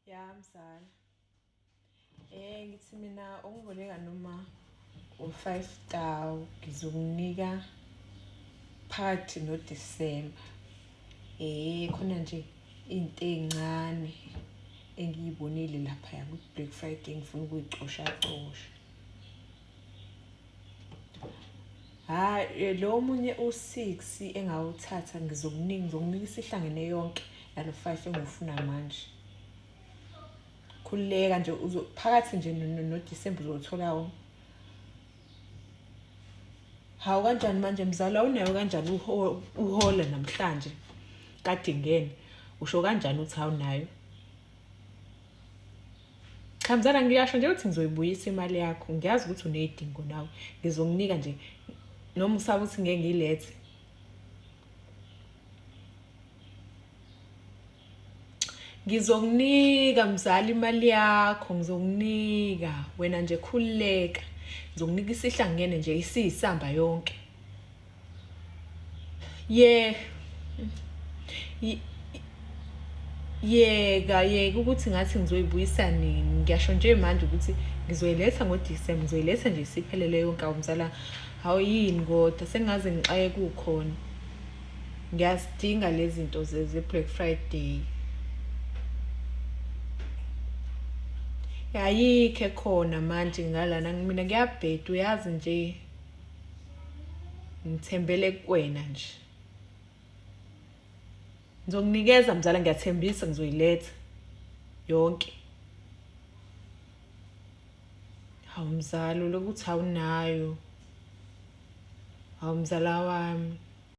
Ya mzala. Ngithi mina ungiboleka noma u-five thou ngizokunika phakathi noDisemba. Khona nje into ey'ncane engiyibonile laphaya kwi-Black Friday engifuna ukuyicoshacosha. Hhayi lo omunye u-six engawuthatha ngizokunika ngizokunika isihlangene yonke nalo five engiwufuna manje. Khululeka nje phakathi nje noDisemba uzowuthola wonke. Hawu kanjani manje mzala awunayo kanjani uhola namhlanje kade ngene usho kanjani ukuthi awunayo? Cha mzala ngiyasho nje ukuthi ngizoyibuyisa imali yakho ngiyazi ukuthi uney'dingo nawe ngizokunika nje noma usaba ukuthi ngeke ngiyilethe. Ngizokunika mzali imali yakho ngizokunika wena nje khululeka ngizokunika isihlangene nje isiyisamba yonke. Ye yeka yeka ukuthi ngathi ngizoyibuyisa nini ngiyasho nje manje ukuthi ngizoyiletha ngoDisemba ngizoyiletha nje isiphelele yonke awu mzala hawu yini kodwa sengaze ngixaye kukhona ngiyazidinga lezi zinto ze-Black Friday ayikho ekhona manje ngalana mina kuyabheda uyazi nje ngithembele kuwena nje ngizokunikeza mzala ngiyathembisa ngizoyiletha yonke hawu mzalo lokuthi awunayo hawu mzala wami.